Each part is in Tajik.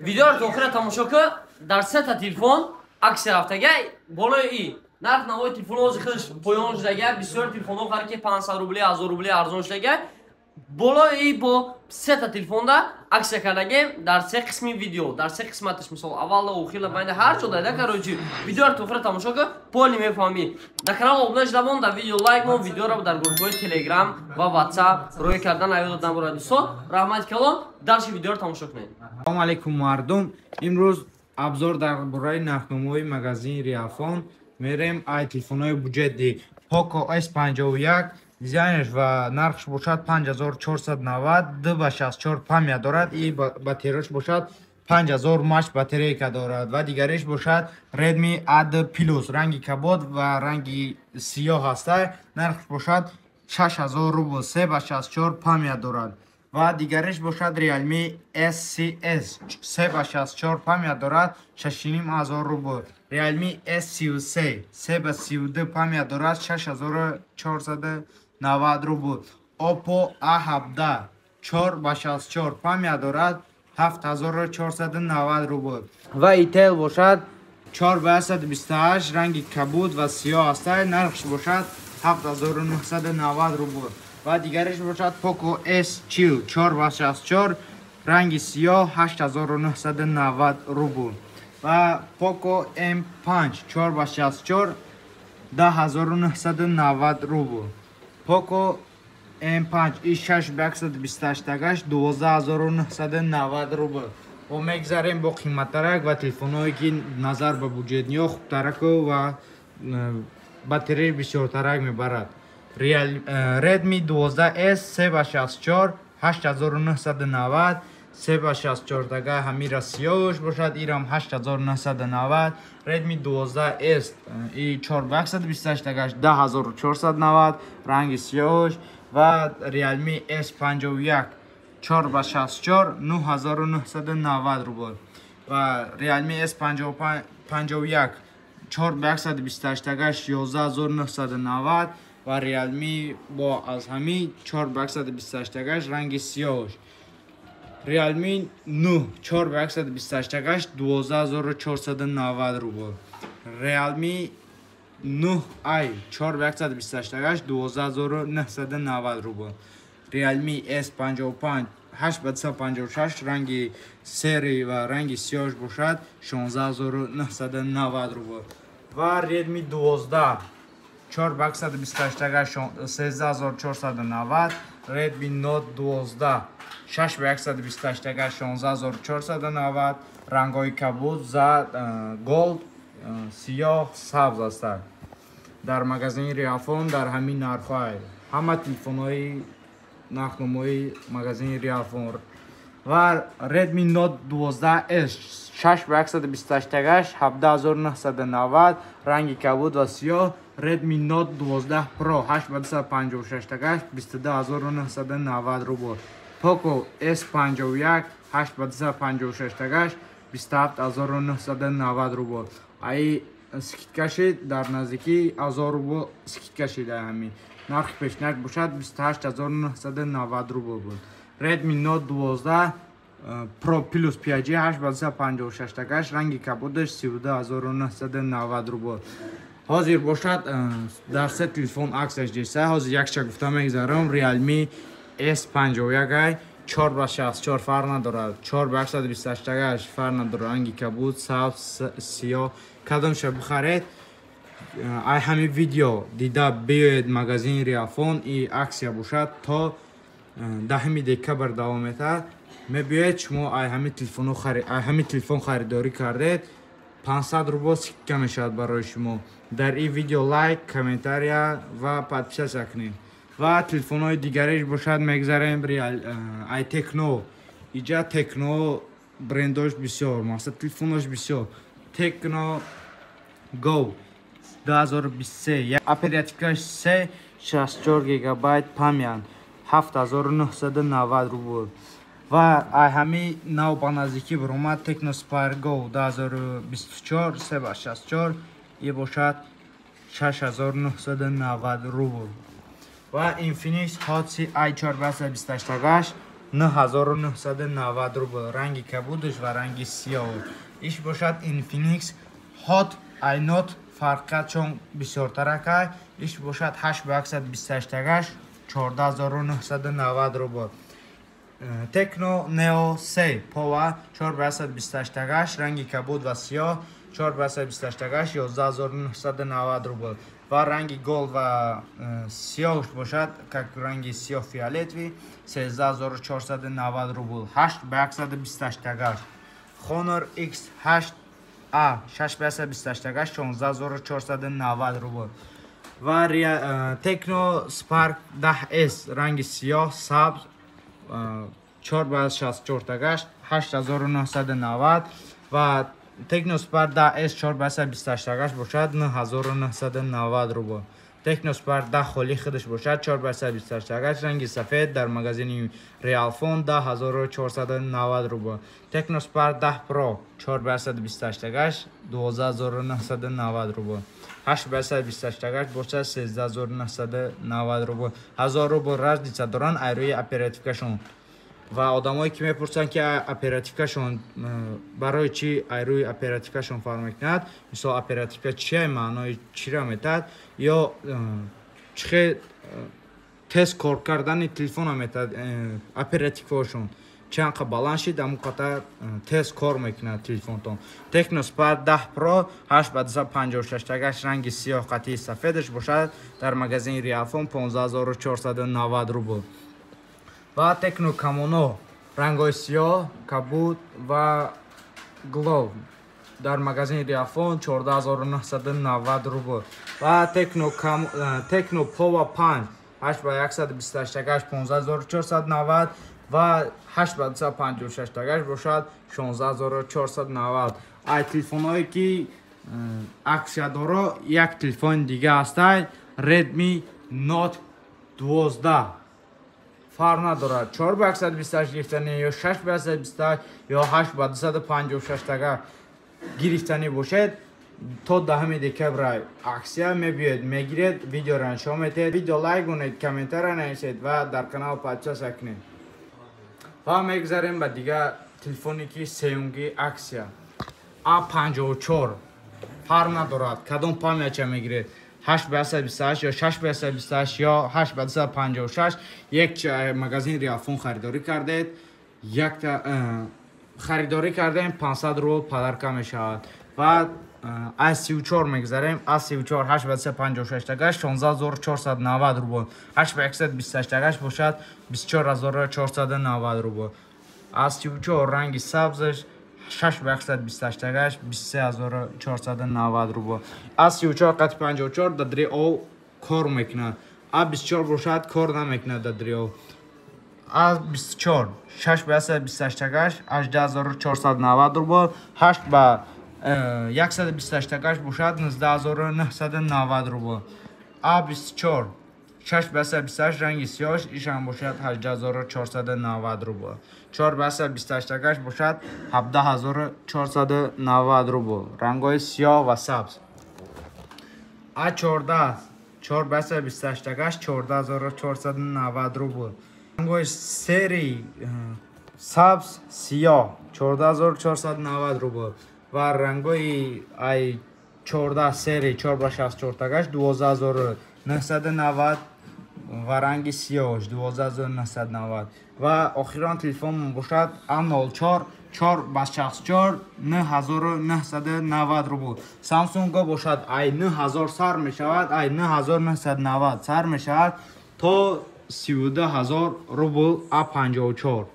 Видеоро то охира тамошо кун. Дар сета телефон аксия рафтага, болои и нарх навои телефон ҳозир худаш поён шудага, бисёр телефонҳо хари ки 500 рубли, 1000 рубли арзон шудага. Болои бо сета телефонда аксия кардагем дар се қисми видео, дар се қисматаш, мисол, аввала, охирла, байна, ҳар чо дайда. Короче, видеоро то охира тамошо кун, поли мефаҳмӣ. Дар канал обуна шуда мон, дар видео лайк мон, видеоро дар гурӯҳҳои Телеграм ва Ватсап рӯй кардан аёдат наборад. Дӯстон, раҳмати калон, дарши видеоро тамошо кунед. Салому алейкум, мардум! Имрӯз обзор дар бораи нархномаҳои магазини Реалфон мерем. Ай телефонҳои буҷетӣ Poco S51, дизайнаш ва нархш бошад 5490, 2 ба 64 память дорад и батареяш бошад 5000 мАч батарейка дорад. Ва дигариш бошад Redmi A2 Plus, ранги кабод ва ранги сиёҳ ҳаста, нархш бошад 6000 рубл, 3 ба 64 память дорад. Ва дигариш бошад Realme S30s, 3 ба 64 память дорад, 6500 рубл. Realme S33, 3 ба 32 память дорад, 6490 рубл. Oppo A17, 4 ба 64 память дорад, 7490 рубл. Ва Itel бошад 4 ба 128, ранги кабуд ва сиёҳ аста, нархш бошад 7990 рубл. Ва дигариш бошад Poco S40, 4 ба 64, ранги сиёҳ, 8990 рубл. Ва Poco M5, 4 ба 64, 10990 рубл. Poco M5 и 6 ба 128 тагаш 12990 рубл. Мо мегзарем бо қиматтарак ва телефонҳое ки назар ба буҷетниҳо хубтараку ва батареяш бисёртарак мебарад. Redmi 12S, 3 ба 64, 8990, 3 ба 64 тага ҳамира сиёҳш бошад, ирам 8990. Redmi 12S и 4 ба 128 тагаш 10490, ранги сиёҳш. Ва Realme S51, 4 ба 64, 9990 рубл. Ва Realme S51, 4 ба 128 тагаш 11990. Ва Realme бо аз ҳами 4 ба 128 тагаш, ранги сиёҳш. Realme 9, 4 ба 128 тагаш 12490 рубл. Realme 9i, 4 ба 128 тагаш 12990 рубл. Realme S55, 8 ба 256, ранги серый ва ранги сиёҳш бошад 16990 рубл. Ва Redmi 12, 4 ба 128 тагаш 13490. Redmi Note 12, 6 ба 128 тагаш 16490, рангҳои кабуд, зард, gold, сиёҳ, сабз ҳастанд. Дар магазини Реалфон дар ҳамин нархҳо ҳама телефонҳои нархномаҳои магазини Реалфон. Ва Redmi Note 12S, 6 ба 128 тагаш 17990, ранги кабуд ва сиёҳ. Redmi Note 12 Pro, 8 ба 256 тагаш 22990 рубл. Poco S51, 8 ба 256 тагаш 27990 рубл. Ай скидка шид, дар наздикӣ 1000 рубл скидка шида, ҳамин нархи пешнак бошад 28990 рубл буд. Redmi Note 12 Pro Plus 5G, 8 ба 256 тагаш, ранги кабудаш, 32990 рубл. Ҳозир бошад дар се телефон аксияш деса, ҳозир якча гуфта мегзарам. Realme S51 ай, 4 ба 64 фарқ надорад, 4 ба 128 тагаш фарқ надорад, ранги кабуд, сабз, сиёҳ, кадомша бихаред, ай ҳамин видео дида биёед магазини Реалфон. И аксия бошад то 10 декабр давом метаҳад. Мебиёед шумо, ай ҳамин телефон харидорӣ кардед, 500 рубл скидка мешавад барои шумо. Дар ин видео лайк, комментария ва подписаться кунед. Ва телефонҳои дигариш бошад мегзарем. Ай Техно, иҷа Техно брендош бисёр, мақсад телефонош бисёр. Техно Go 2023, оперативкаш 3, 64 гигабайт память, 7990 рубл. Ва ай ҳами нав ба наздикӣ баромад Tecno Spark Go 2024, 3 ба 64, и бошад 6990 рубл. Ва Infinix Hot i 4 ба 128 тагаш 9990 рубл, ранги кабудаш ва ранги сиёҳ. Иш бошад Infinix Hot i Note, фарқиятшон бисёртаракай. Иш бошад 8 ба 128 тагаш 14990 рубл. Tecno Neo 3 Pova 4 ба 128 тагаш, ранги кабуд ва сиёҳ, 4 ба 128 тагаш 11990 рубл. Ва ранги gold ва сиёҳ бошад, как ранги сиёҳ фиолетовый, 13490 рубл, 8 ба 128 тагаш. Honor X8A 6 ба 128 тагаш 16490 рубл. Ва Tecno Spark 10S ранги сиёҳ, сабз, 4 ба 64 тагаш 8990 ва Tecno Spark 10S 4 ба 128 тагаш бошад 9990 рубл. Tecno Spark 10 холи худаш бошад 4 ба 128 тагаш, ранги сафед, дар магазини Realphone 10490 рубл. Tecno Spark 10 Pro 4 ба 128 тагаш 12990 рубл. 8 ба 128 тагаш бошад 13990 рубл. 1000 рубл разница доранд айрӯи оперативкашон. Ва одамое ки мепурсанд, ки оперативкашон барои чӣ айрӯи оперативкашон фарқ мекунад, мисол, оперативка чия, маънои чиро метаҳад ё чӣ хел тез кор кардани телефона метаҳад. Оперативкаҳошон чанд қа баланд шид, ҳамон қадар тез кор мекунад телефонтон. Tecno Spark 10 Pro 8 ба 256 тагаш, ранги сиёҳ қатъии сафедаш бошад, дар магазини Realphone 15490 рубл. Ва Tecno Camon рангҳои сиёҳ, кабуд ва glow, дар магазини Realphone 14990 рубл. Ва Tecno Pova 5 8 ба 128 тагаш 15490 ва 8 ба 256 тагаш бошад 16490. Ай телефонҳое ки аксия доро, як телефони дига ҳастай, Redmi Note 12. Фарқ надорад, 4 ба 128 гирифтанӣ ё 6 ба 128 ё 8 ба 256 тага гирифтанӣ бошед, то 10 декабр аксия. Мебиёед, мегиред, видеоро нишон метиҳед. Видео лайк кунед, комментария нависед ва дар канал подписаться кунед. Ва мегузарем ба дигар телефоне ки сеюмги аксия, А54. Фарқ надорад, кадом памятча мегиред, 8 ба 128 ё 6 ба 128 ё 8 ба 256. Як магазин Realphone харидорӣ кардед, якта харидорӣ кардем, 500 рубл подарка мешавад. Ва А34 мегузарем. А34 8 ба 256 тагаш 16490 рубл, 8 ба 128 тагаш бошад 24490 рубл. А34 ранги сабзаш 6 ба 128 тагаш 23490 рубл. А34 қати 54 дар дри кор мекунад, А24 бошад, кор намекунад дар дри. А24 6 ба 128 тагаш 18490 рубл, 8 ба 128 тагаш бошад 19990 рубл. А24 6 ба 128, ранги сиёҳ, ишам бошад 18490 рубл. 4 ба 128 тагаш бошад 17490 рубл, рангҳои сиёҳ ва сабз. А14 4 ба 128 тагаш 14490 рубл, рангҳои серый, сабз, сиёҳ 14490 рубл. Ва рангҳои ай 14 серый 4 ба 64 тагаш 12990 ва ранги сиёҳш 12990. Ва охирон телефон бошад А04 4 ба 64 9990 рубл. Самсунго бошад, ай 9000 сар мешавад, ай 9990 сар мешавад то 32000 рубл А54.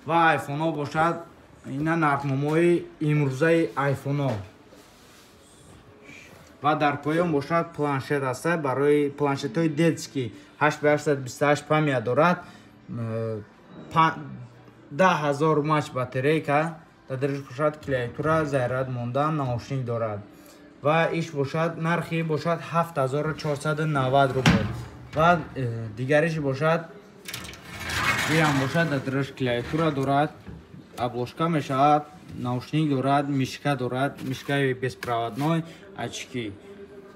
Ва айфонҳо бошад, ина нархномаҳои имрӯзаи айфонҳо. Ва дар поён бошад планшет аста, барои планшетҳои детский, 8 ба 128 память дорад, 10 000 мАч батарейка дар дариш бошад, клавиатура, заряд мондан, наушник дорад. Ва иш бошад, нархи бошад 7490 рубл. Ва дигариш бошад, ирам бошад, дар дариш клавиатура дорад, обложка мешавад, наушник дорад, мышка дорад, мышкаи беспроводной, очки.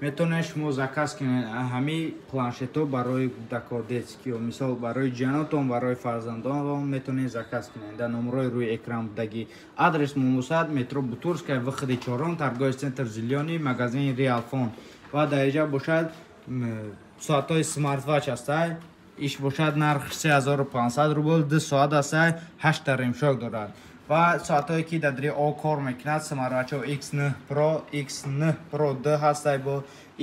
Метавонед шумо заказ кунед ҳамин планшетҳо барои кӯдакҳо, детскиё, мисол, барои ҷанотон, барои фарзандонон метавонед заказ кунед дар номерҳои рӯи экран будагӣ. Адрес Момусад, метро Бутырская, выходи чорум, торговый центр «Зелёный», магазини Реалфон. Ва дар инҷа бошад соатҳои смартвач ҳастай. Иш бошад нарх 3500 рубл, 2 соат ҳастай, ҳашта ремешок дорад. Ва соатҳое ки дар о кор мекунад, смартвачҳо X9 Pro, X9 Pro 2 ҳастай, бо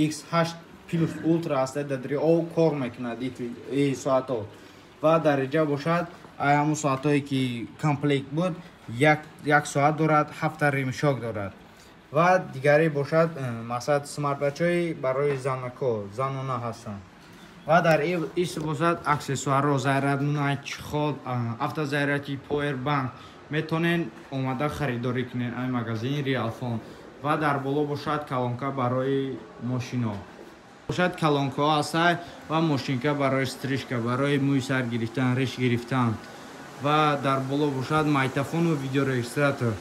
X8 Plus Ultra ҳастай, дар о кор мекунад и соатҳо. Ва дар инҷа бошад ҳамун соатҳое ки комплект буд, як соат дорад, ҳафта ремешок дорад. Ва дигаре бошад мақсад смартвачҳои барои занако, занона ҳастанд. Ва дар ис бошад аксессуарро, зарядной чехол, автозарядки, повербанк. Метавонед омада харидорӣ кунед ай магазини Реалфон. Ва дар боло бошад колонка барои мошино, бошад колонкаҳо ҳастай ва мошинка барои стрижка, барои мӯи сар гирифтан, риш гирифтан. Ва дар боло бошад магнитофону видеорегистратор.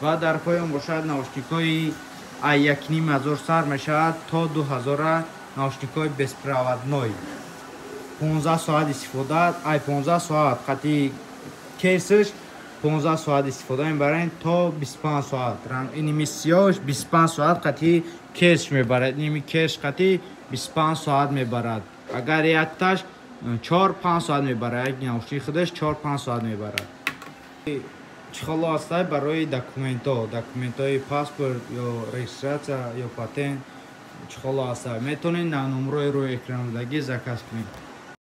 Ва дар поён бошад наушникҳои ай 1500 сар мешавад то 2000-а, наушникҳои беспроводной, 15 соат истифода, ай 15 соат қати кейсш 15 соат истифода мебаранд то 25 соат. Иними сиёш 25 соат қати кейсш мебарад, иними кейс қати 25 соат мебарад. Агар якташ 4-5 соат мебарад, як наушник худаш 4-5 соат мебарад. Чехоло ҳастай барои документҳо, документҳои паспорт ё регистрация ё патент чехоло ҳастай. Метавонед на номерҳои рӯи экран будагӣ заказ кунед.